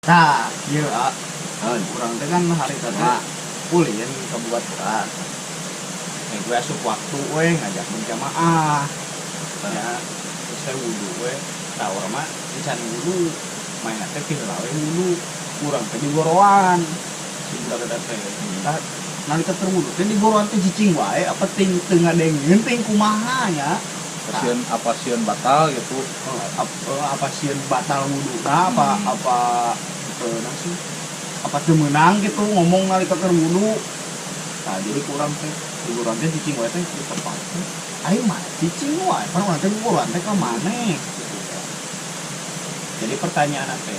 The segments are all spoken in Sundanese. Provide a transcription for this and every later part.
Tah, ieu ah, Naon? urang teh kan hari tadi Nah. ulin ka baturan. Eh, gue asup waktu we ngajak berjamaah. Ya, terus saya wudu we. Tah, urang mah encan wudu. Main teh ti heula we wudu. Urang teh digoroan. Si budak eta teh. Tah, nalika keur wudu teh digoroan teh cicing wae apa ting teu ngadengeun ting kumaha nya. Pasieun apa, sieun batal gitu? Oh, apa sieun batal wudu nah, apa apa nasi apa teu meunang gitu ngomong nalika keur wudu. Nah, jadi kurang teh kurang teh cicing wae teh di tempat teh aing mah cicing wae pan urang teh urang teh ka maneh gitu teh. Jadi pertanyaan teh,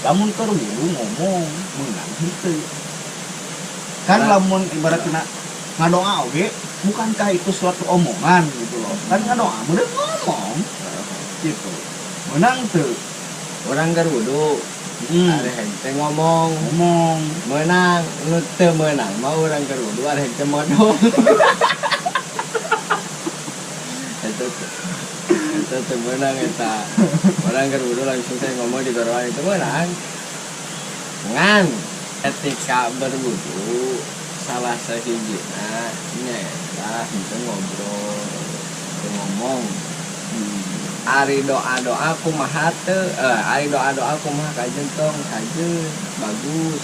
lamun keur wudu ngomong meunang henteu kan? Nah. Lamun ibarat kena ngadoa oge, bukankah itu suatu omongan gitu loh kan? Ngadoa meureun ngomong gitu, meunang teu? Urang keur wudu, ari hente ngomong, ngomong. Meunang, nu teu meunang mah urang keur wudu ari hente modol. Eta teu meunang eta. Urang keur wudu langsung teh ngomong di goroan itu meunang. Ngan ketika berwudu salah sahijina nyaeta henteu ngobrol, henteu ngomong. Ari doa-doa kumaha teu? Eh, ari doa-doa kumaha kajeun tong kajeun bagus.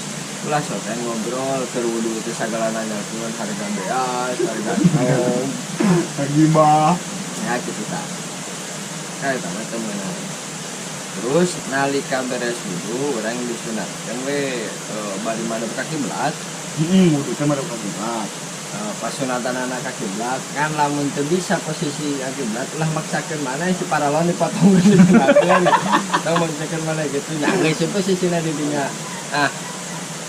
Ulah sok teh ngobrol keur wudu teh sagala nanyakeun harga beas, harga entong. Gibah. Ya gitu tah. Kayak eta mah teu meunang. Terus nalika beres wudu urang disunatkeun we bari madep ka kiblat. Heeh, wudu teh madep ka kiblat. Pas sunatanana ka kiblat kan, lamun teu bisa posisi ka kiblat ulah maksakeun mana si paralon dipotong disunatkeun. Tong maksakeun mana gitu nya, geus posisina di dinya. Ah,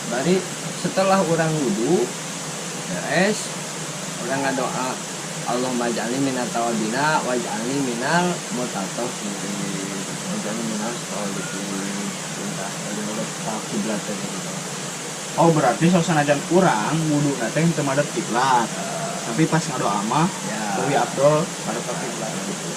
bari setelah urang wudu beres, urang ngadoa Allahumma ij'alni minat tawabina waj'alni minal mutatahhirin waj'alni minal sholihin. Entah bari madep ka kiblat teh gitu. Oh, berarti sok sanajan urang wudu teh teu madep kiblat, tapi pas ngadoa mah ya lebih afdol madep ka kiblat gitu.